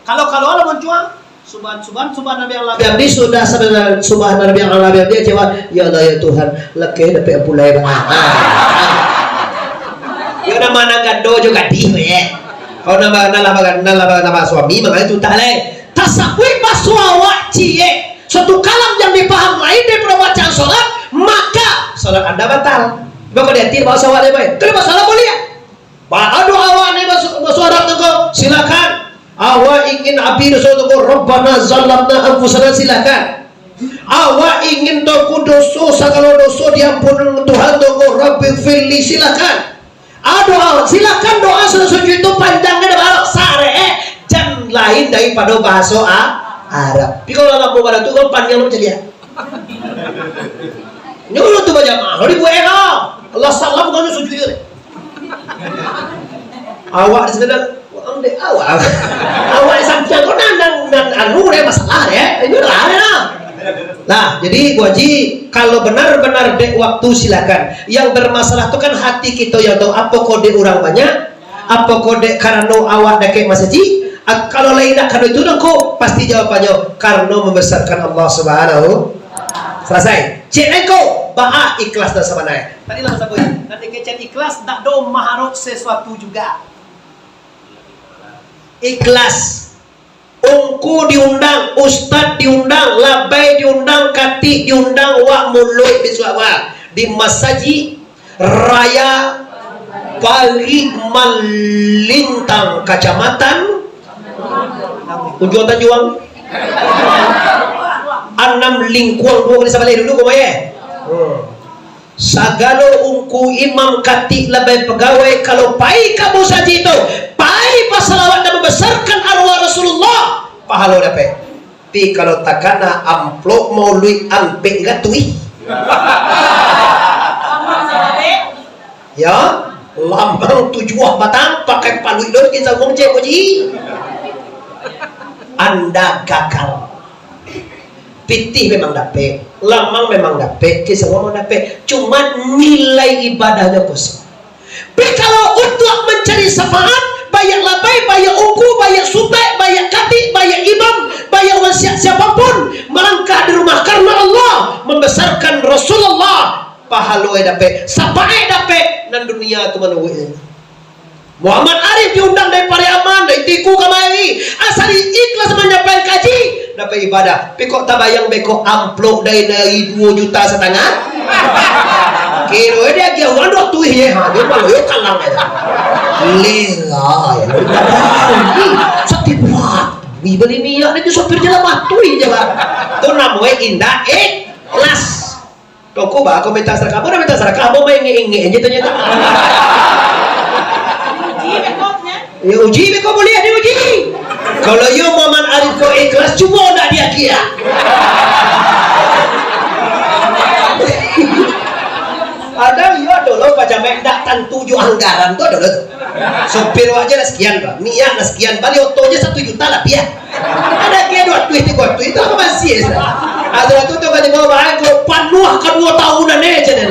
Kalau, kalau lah muncuang, subhan, subhan, subhan Nabi Allah. Biambi sudah subhan, subhan Nabi Allah, biambi kecewa. Ya Allah, ya Tuhan, lakeh dapek pulai bang. Yo nama nan gado jo gadih, weh. Kalau nama, nama, nama, nama, nama suami, makanya tu tak leh. Tasabuik baso awak ciek. Suatu kalam yang dipaham lain daripada bacaan solat, maka solat anda batal. Maka di hati baso awak dia, boy. Kalau baso awak boleh ya? Ba-, ado awak ni baso-, baso Arab tu ko, silakan. Awak ingin abi doso tu ko, Rabbana zalamna anfusana, silakan. Awak ingin tu ko doso, sagalo doso diampun Tuhan tu ko, Rabbighfirli, silakan. Ado awak, silakan doa sudah sujud tu panjangnya dah balok sarek, eh. Jan lain daripado bahaso A-, Arab. Tapi kalau dalam badan tu, kalau panjang tu macam dia. Nyuruh tu bajamaah, lo dibuek lah. Allah salam, bukan sujud dia. Awak di sana, wah, dek awak. Awak di samping kau nan, nan, nan, anu deh, masalah deh. Ini lah, ya. Nah, jadi Bu Haji, kalau benar-benar dek waktu, silakan. Yang bermasalah tu kan hati kita yang tahu, apa kau dek orang banyak, apa kau dek karano awak dakek masajik, a-, kalau lain nak karano itu dong ko, pasti jawabannya karano membesarkan Allah Subhanahu. Selesai. Cek lain ko, baa ikhlas dan sabanai. Tadi lah sabuik. Nanti kecen ikhlas, tak do maharap sesuatu juga. Ikhlas. Ungku diundang, ustad diundang, labai diundang, katik diundang, wak muluik disuak-suak di masajik raya Parik Malintang, Kacamatan Ujuang Tanjuang, Anam Lingkuang, duo kali sabaleh dulu, kau bayar. Hmm. Sagalo ungku imam katik labai pagawai, kalau pai ka musajik tu, pai basalawat dan mambasarkan arwah Rasulullah, pahalo dapek. Tapi kalau takana amplop mauluik ampek gatuih. Ya, lambang tujuah batang, pakai paluik doi, kita ngomong cek uji. Anda gagal. Pitih memang dapek, lamang memang dapek, kisah memang dapek. Cuma nilai ibadahnyo kosong. Tapi kalau untuk mencari syafaat, banyak labai, banyak ungku, banyak sutek, banyak katik, banyak imam, banyak wasiat siapapun, melangkah di rumah karena Allah, membesarkan Rasulullah, pahalo e dapek, syafaat dapek, nan dunia tu manuruik. Muhammad Arif diundang dari Pariaman, dari Tiku kamari. Asal ikhlas manyampaikan kaji, dapek ibadah. Tapi kok tabayang beko amplop dari, dari duo juta satangah? Kiro dia agiah urang duo tuih je. Ha, dia malah yo kalang aja. Lera, ya. Setiap waktu beli minyak ni tu sopir jalan matuih je, Bang. Tu namonyo indak ikhlas. Toko ba, kau minta sadakah, kau dah minta sadakah, abang main ingek-ingek aja tanya tu. Diuji beko tu, ya? Ya, uji beko boleh diuji. Kalau yo Muhammad Arif ko ikhlas, cubo ndak dia kira. Ada yo dulu pajamek ndak tantu jo anggaran tu dulu. Sopir awak je lah sekian, Pak. Minyak lah sekian, bali oto je satu juta labiah. Ada ke dua tuih, tigo tuih, itu apa masih, ya? Ada waktu tu kan dibawa barang, kau panuah ka dua tahunan, eh, je dan.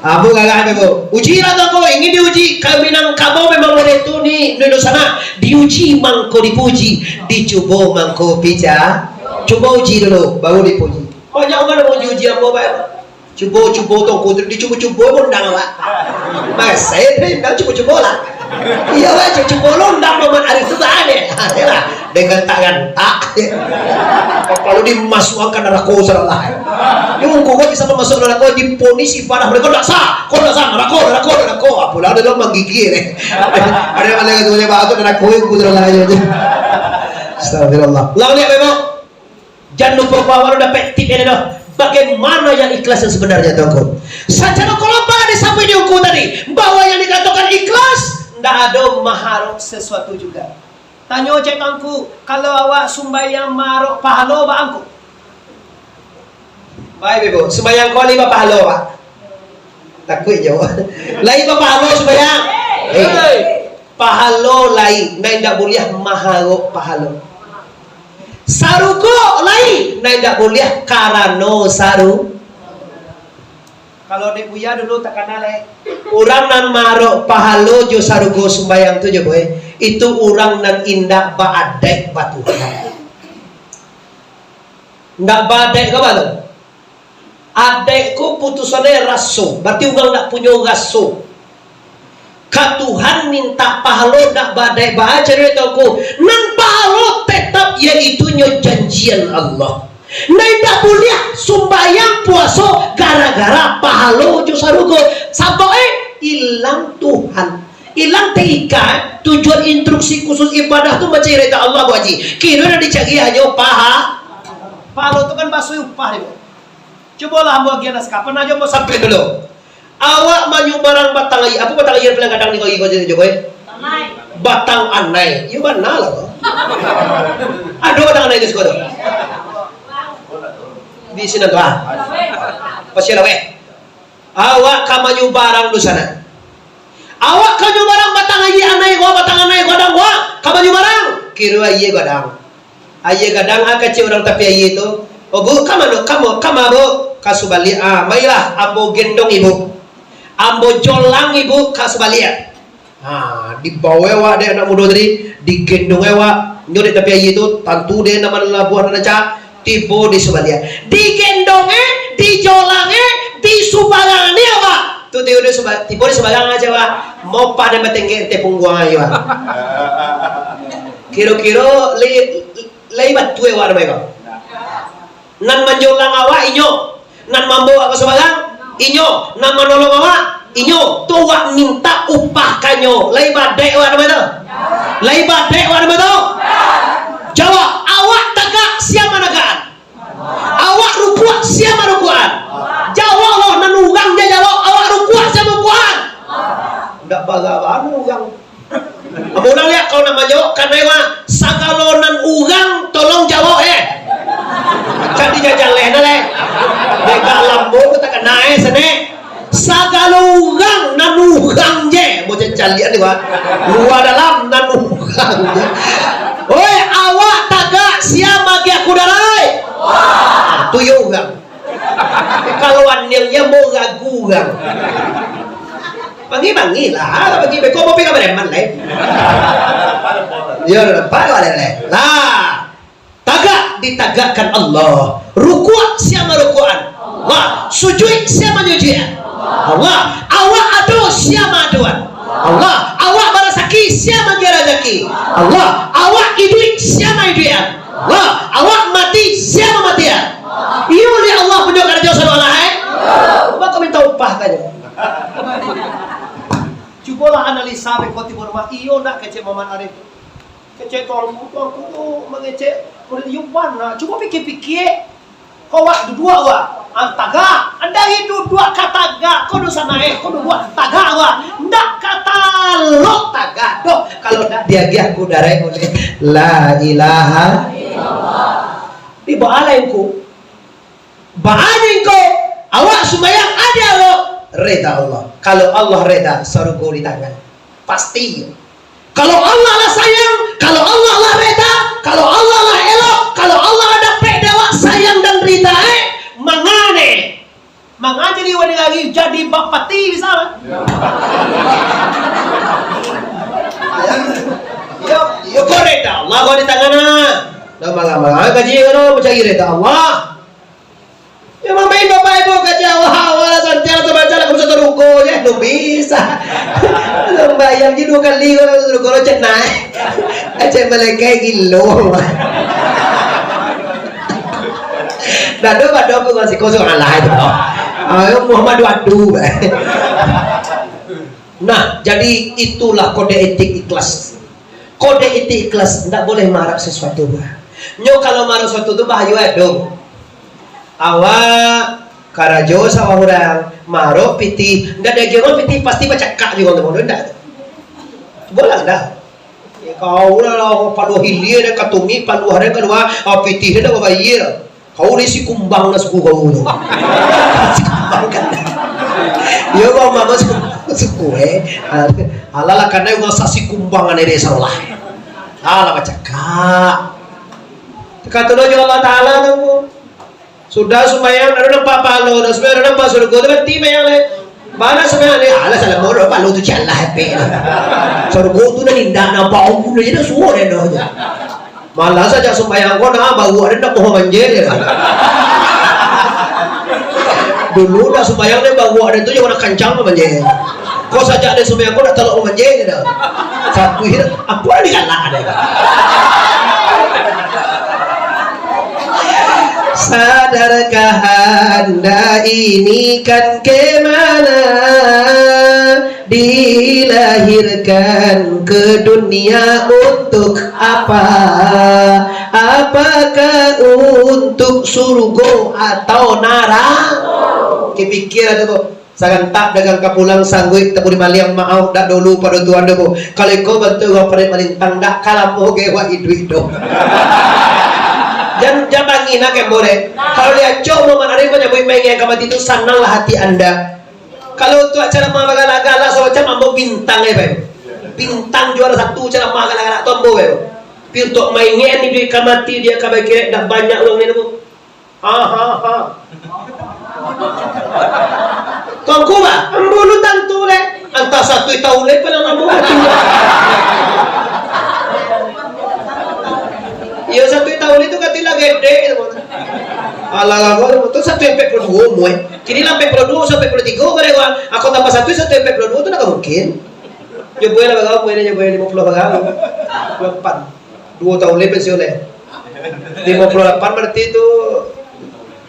Abu gagah tu, Bu. Uji lah tu, Bu. Ingin diuji. Kami Minangkabau memang model tu ni, di sana. Diuji mangko dipuji, dicubo mangko pica. Cubo uji dulu, baru dipuji. Banyak urang nak uji-uji ambo, Pak. Cubo-cubo tongko tu, dicubo-cubo pun undang awak. Masih tu undang cubo-cubo lah. Iya lah, cubo-cubo lo undang Muhammad Arif tu tak ada. Ada lah. Dengan tak gantak. Kalau dimasukkan neraka, salah lah. Ini hukum kau bisa masuk neraka, diponis ibadah mereka tak sah. Kau tak sah, neraka, neraka, neraka. Apalah ada dalam menggigil ni. Ada yang mana tu, dia bahagia neraka, hukum salah aja. Astagfirullah. Ulang ni, Pak Ibu. Jan lupo bawa dapek tip ini doh. Bagaimana yang ikhlas yang sebenarnya, Tuanku? Secara global disampaikan di ungku tadi, bahwa yang dikatakan ikhlas, ndak ada maharap sesuatu juga. Tanyo cek Tuanku, kalau awak sumbayang maarok pahalo, baa Ngku? Baik, Ibu. Sumbayang ko lai bapahalo, Pak? Takuik jo. Lai bapahalo sumbayang? Eh, pahalo lai, nan indak buliah maarok pahalo. Sarugo lai, nan indak buliah karano saru-, Kalau dek Buya dulu takana, eh. Urang nan maarok pahalo jo sarugo sumbayang tu jo, boy. Itu urang nan indak baadaik ba Tuhan. Indak baadaik ko apo tu? Adaik ko putusannyo raso. Berarti urang indak punyo raso. Ka Tuhan mintak pahalo dak baadaik-baadaik, caro itu Ngku. Nan pahalo tetap, yaitu nyo janjian Allah. Nan indak buliah sumbayang puaso gara-gara pahalo jo sarugo. Sabab, eh, ilang Tuhan. Ilang terikat, tujuan instruksi khusus ibadah tu mancari ridha Allah, Bu Haji. Kiro nan dicari hanyo paha-, pahalo tu kan baso upah dia. Cubolah ambo agiah naskah, pernah jo ambo sampai dulu. Awak manyubarang batang aia. Apo batang aia nan paling gadang di Bali ko, Jokowi? Batang anai. Iyo bana lah ko. Ado batang anai di siko tu? Di sinan tu, ah. Pasir Laweh. Awak ka manyubarang di sana. Awak ka nyubarang batang aia anai ko, batang anai gadang ko, ka manyubarang. Kiro aia gadang. Aia gadang, ah, kecek urang tapi aia tu. "Oh, Bu, ka mano? Ka ma-, ka ma, Bu?" "Ka Subaliak." "Ah, mailah, ambo gendong Ibu. Ambo jolang Ibu ka Subaliak." Ha, dibawa awak dek anak mudo tadi, digendong awak, nyo dek tapi aia tu, tantu dek nan malabuah nan rancak, tibo di Subaliak. Digendong e, dijolang e, disubarang ni awak. Tu tibo di Suba-, tibo di Subarang aja awak. Mopah dan batenggek ente pungguang aja awak. Kiro-kiro li-, Lai batua awak namo ko? Nan manjolang awak inyo, nan mambawa awak ka Subaliak inyo, nan manolong awak inyo, tu awak mintak upah ka inyo. Lai baadaik awak namo tu? Lai baadaik awak namo tu? Jawab, awak tagak, sia managakan? Awak rukuak, sia marukuakan? Jawab lo, nan urang je jawab, awak rukuak, sia marukuakan? Ndak bara-bara urang. Amun urang liak kau nak manjawab, kanai mah, sagalo nan urang tolong jawab, eh. Jadi jajaleh nah, leh. Dek ka lambo ko takana, eh, sanak. Sagalo urang nan urang je, mo caliak ni, Wan. Lua dalam nan urang je. Oi, awak tagak, sia magiah kudarai? Ah, tu yo urang. Kalau aniang je mau ragu urang. Panggil-panggil lah, panggil beko mau pergi ka Bremen lai. Yo, nampak awak lai. Lah. Tagak ditagakkan Allah. Rukuak sia marukuakan? Allah. Sujuik sia manyujuikan? Allah. Awak ado sia maadoan? Allah. Awak barasaki sia maagiah rasaki? Allah. Awak iduik sia maiduikan? Allah. Awak mati sia mamatian? Iyo dek Allah punyo karajo sadoalahan. Mako minta upah tanyo. Cubolah analisa beko tibo rumah, iyo ndak kecek Muhammad Arif? Kecek tuanku, tuanku tu mangecek murid Yuban lah. Cubo pikia-pikia. Kau wak duduak wak. Ah, tagak. Andai duduak ka tagak. Kau dosa naik. Kau duduak tagak wak. Ndak ka talok tagak doh. Kalau ndak diagiah kudarai oleh La ilaha illallah. Di baalai ku. Baa nyo ko, awak sumbayang ado awak reda Allah. Kalau Allah reda, sarugo di tangan. Pasti. Kalau Allah lah sayang, kalau Allah lah reda, kalau Allah lah elok, kalau Allah lah dapek dek awak sayang dan rida, eh, mangane. Mangane jadi wali lagi, jadi bapati bisa lah. Yo, yo, kau reda Allah, kau di tangan ah. Dah malam-malam gaji kau tu, mencari reda Allah. Yo, mamain bapak ibu ka Jawa, awak lah santiang tu baca lah, kamu satu ruko je, belum bisa. Sembahyang je dua kali, kalau satu ruko lo cenai. Aceh Malaikai gilo. Dado pada aku masih kosong alah itu. Ayo, Muhammad Wadu. Nah, jadi itulah kode etik ikhlas. Kode etik ikhlas, ndak boleh maarok sasuatu, bah. Nyo kalau maarok sasuatu tu bahayo ado. Awak karajo sawah urang, maarok pitih, ndak diagiah urang pitih, pasti bacakak juo urang tu, ndak. Boleh ndak? Kau lah, lah, paluah hilia dah, katumi paluah dah kalua, ah, pitih dah babayia. Kau ni si kumbang lah suku kau tu. Si kumbang kan. Yo, bang, mama suku, suku, eh. Alah lah, karena urang sa si kumbang ane desa lah. Alah, bacakak. Kato doh jo Allah Taala tu. Sudah sumbayang, ado nampak pahalo, dah sumbayang, ado nampak surugo, tu mati sumbayang lai. Bana sumbayang lai, alah, salah moro, pahalo tu jalan, hepek lah. Surugo tu nan indak, nan bau, tu je dah suo dah, dah. Malah sajak sumbayang ko, nah, bau ado nak pohon manjai je lah. Dulu dah sumbayang, dah bau ado tu, je warna kancang manjai. Ko sajak ado sumbayang ko, nak talok manjai je dah. Satu hir, apa digalak ado? Sadarkah anda ini kan ke mana? Dilahirkan ke dunia untuk apa? Apakah untuk surugo atau narako? Kipikir ado tu. Sagantak dagang ka pulang, sangguik tabuli maliang, maaf dak dulu pado tuan doh, Bu. Kalau iko bantuak urang parik malintang, dak ka lamo ge wak iduik doh. Jan, jan bangih nah kembo deh. Kalau diacok Muhammad Arif manyabuik maingek ka mati tu, sananglah hati anda. Kalau untuak caramah bagalak-galak samacam ambo bintang eh, Pak. Bintang juara satu caramah galak-galak tu ambo, Pak. Tapi untuak maingek iduik ka mati, dia ka bakirek dak banyak urang ni, Bu. Ha, ha, ha. Tuanku, bah, ambo lu tantu leh. Antah satu taun leh paling lamo mati. Iyo, satu taun itu katilah gede gitu. Alah, alah, tu satu ampek puluah duo umua, eh. Kini lah ampek puluah duo, sampai puluah tigo, bareh, wah. Aku tambah satu, satu ampek puluah duo tu ndak mungkin. Nyoboilah bagau, mainnya nyoboilah limo puluah bagau. Dua puluah lapan. Duo taun lai pensiun lai. Limo puluah lapan berarti tu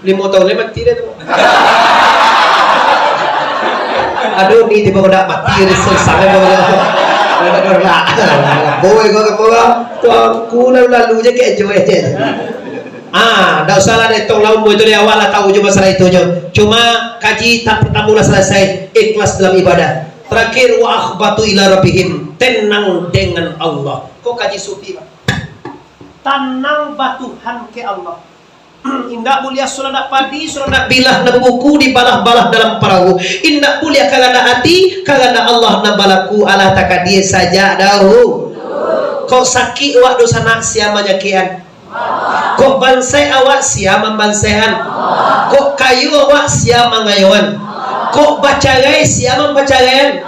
limo taun lai mati dah tu. Aduh, ni tibo dak mati, dah selesai dah. Boy, kau, kau, kau. Tuanku, lalu-lalu je kayak joy je. Ah, dak usah lah dietong lah umua itu, dari awal lah tahu jo masalah itu jo. Cuma kaji tak pertama lah selesai, ikhlas dalam ibadah. Terakhir, wa akhbatu ila rabbihim, tenang dengan Allah. Ko kaji sufi, Pak. Tanang batuhan ke Allah. Indak buliah suranak padi, suranak bilah nan babuku dibalah-balah dalam parahu. Indak buliah karano ati, karano Allah nan balaku, alah takadia sajak dahulu. Kok sakik awak dunsanak, sia manyakikan? Kok bansaik awak, sia mambansaikan? Kok kayo awak, sia mangayoan? Kok bacarai, sia mampacaraian?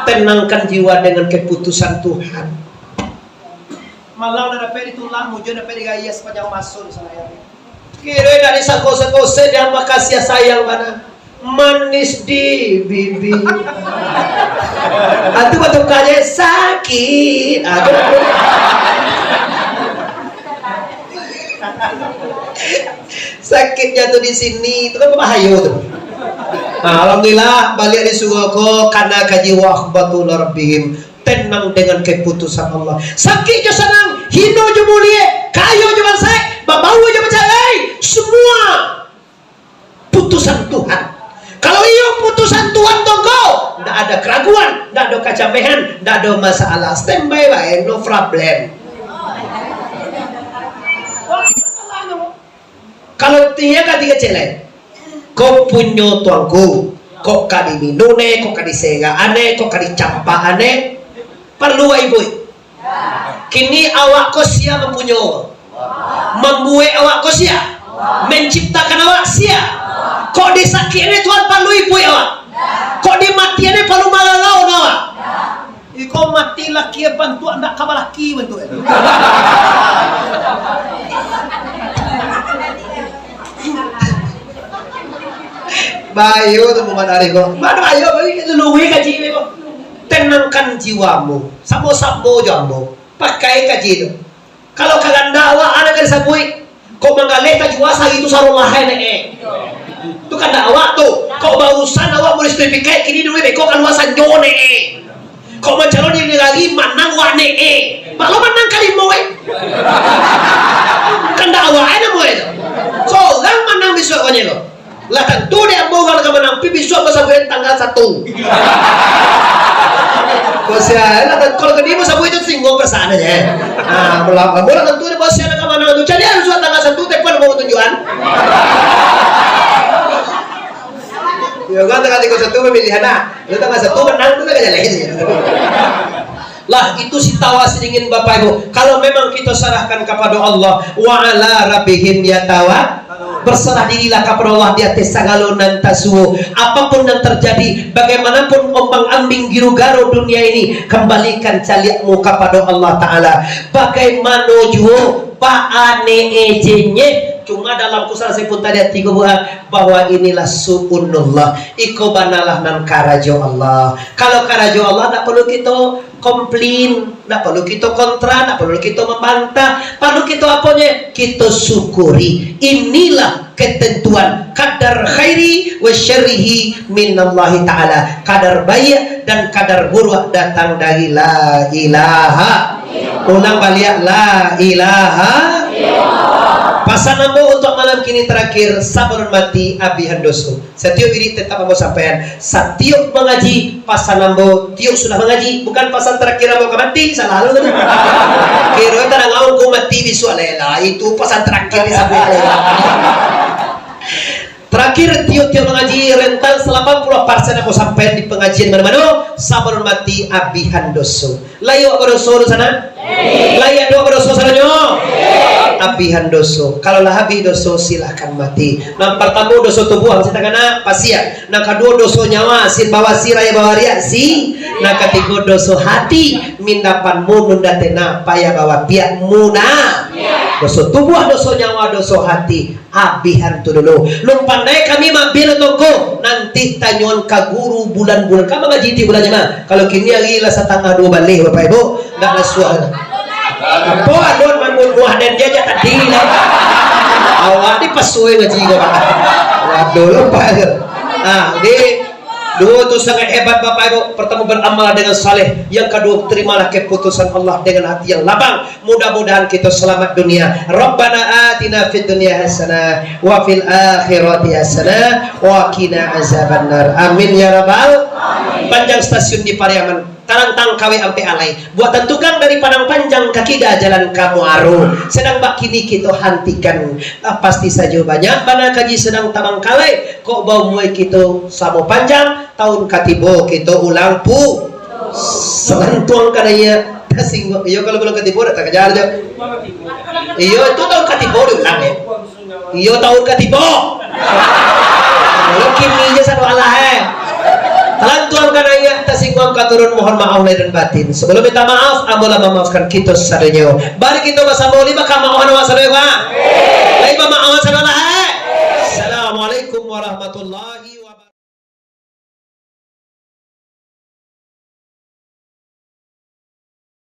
Tenangkan jiwa dengan keputusan Tuhan. Malau lah dapek ditulak, mujua dapek digayia sapanjang maso di sana, ya. Kiro dari sako-sako se, dia makasih sayang bana. Manis di bibir. Atu batukar je sakit. Atu. Sakitnya tu di sini, itu kan bahayo tu. Nah, alhamdulillah, baliak di surau ko, kana kaji wa akhbatu ila rabbihim. Tenang dengan keputusan Allah. Sakik jo sanang, hino jo mulie, kayo jo bansaik, babau jo bacarai, semua putusan Tuhan. Kalau iyo putusan Tuhan tu ko, ndak ada keraguan, ndak ada kacamehan, ndak ada masalah. Standby bae, no problem. Kalau tiga kali kecil, eh, kok punyo tuanku, kok ka diminum ne, kok ka diserak ane, kok ka dicampak ane, perlu ibu. Kini awak ko sia mampunyo, mambuek awak ko sia, menciptakan awak sia. Kok disakik ane Tuhan perlu ibu awak, kok dimati ane perlu malalau awak. Iko mati laki bantuak ndak ka balaki bantuak. Bayo tu Muhammad Arif ko. Mana bayo bagi lelui kaji ko. Tenangkan jiwamu. Samo-samo jo ambo. Pakai kaji tu. Kalau kahandak awak, anak ka disabuik. Kok manggaleh tajua sahari tu sarolah ai ne. Tu kandak awak tu. Kok barusan awak buliah sertifikat, kini duit beko kalua sanjo ne. Kok mancalon di negari manang wak ne. Malah manang kalimo eh. Kandak awak ai namo eh. Sorang manang bisuak ko nyo ko. Lah tantu dek ambo urang ka manampi bisuak basabuik tanggal satu. Bos ya, lah, kalau ka dia sabuik tu singgung perasaan aja. Ah, mula, mula tentu dia bos ya, nak ka mano tu. Jadi harus buat tanggal satu, telepon mau tunjukan. Ya kan, tanggal tiga puluh satu pemilihan, nah. Lu tanggal satu menang tu, tanggal lain. Lah, itu si tawa si dingin, Bapak Ibu. Kalau memang kita serahkan kepada Allah, wa ala rabbihim yatawa, berserah dirilah kepada Allah di atas sagalo nan tasuo. Apapun yang terjadi, bagaimanapun ombang-ambing giru-garu dunia ini, kembalikan caliakmu kepada Allah Ta'ala. Bagaimana juo, baa ne ejennye, cuma dalam kusalah saya pun tadi tiga buah, bahwa inilah su'unullah. Iko banalah nan karajo Allah. Kalau karajo Allah, ndak perlu kita komplain, ndak perlu kita kontra, ndak perlu kita membantah, perlu kita aponye? Kita syukuri. Inilah ketentuan, kadar khairi wa syarrihi minallahi ta'ala. Kadar baik dan kadar buruk datang dari la ilaha. Ulang baliak, la ilaha. Pasan ambo untuk malam kini terakhir, sabalun mati abihan doso. Satiok wirid tetap ambo sampaian. Satiok mangaji, pasan ambo, tiok sudah mangaji, bukan pasan terakhir ambo ka mati, salah lo tu. Kiro tadanga ungku mati bisuak lai lah, itu pasan terakhir disabuik lai lah. Terakhir, tiok-tiok mangaji rentang salapan puluah persen ambo sampaian di pangajian mano-mano, sabalun mati abihan doso. Lai awak badoso di sana? Lai ado badoso sananyo? Abihan doso. Kalau lah abih doso, silahkan mati. Nan partamo doso tubuah, masih takana pasiak. Nan kaduo doso nyawa, sin bawasir, raya bawariak, si. Nan katigo doso hati, mindapanmu nunda tena, payah bawapiak, muna. Doso tubuah, doso nyawa, doso hati. Abihan tu dulu. Lun pandai kami maambiak tongko, nanti tanyoan ka guru bulan-bulan. Kan mangaji tiok bulan mah. Kalau kini ari lah satangah duo baleh, Bapak Ibu, ndak lah suah. Apo alun mambunuah den dia jak tadi lah. Awak ni pasuai ngaji ko, Pak. Waduh, lupa tu. Ah, di Duo tu sangat hebat, Bapak Ibu. Pertama, beramal dengan saleh. Yang kedua, terimalah keputusan Allah dengan hati yang lapang. Mudah-mudahan kita selamat dunia. Rabbana atina fid dunya hasanah wa fil akhirati hasanah wa qina azabannar. Amin ya rabbal. Panjang stasiun di Pariaman, tarantang kawek ampek alai. Buatan tukang dari Padang Panjang ka kida jalan ka Muaro. Sedang bakini kita hantikan. Ah, pasti saja banyak bana kaji sedang tabangkalai. Kok baumua kito samo panjang, tahun katibo kito ulang pu-, salantuang ka naiak, tasingguang. Iyo, kalau bulan katibo dak takajar jo. Iyo, itu tahun katibo diulang, eh. Iyo, tahun katibo. Kalau kini je satu alah, eh. Salantuang ka naiak, tasingguang ka turun, mohon maaf lahir dan batin. Sebelum minta maaf, ambo lah mamaafkan kito sadonyo. Mari kito basamo lima ka maafan awak sadonyo, Pak.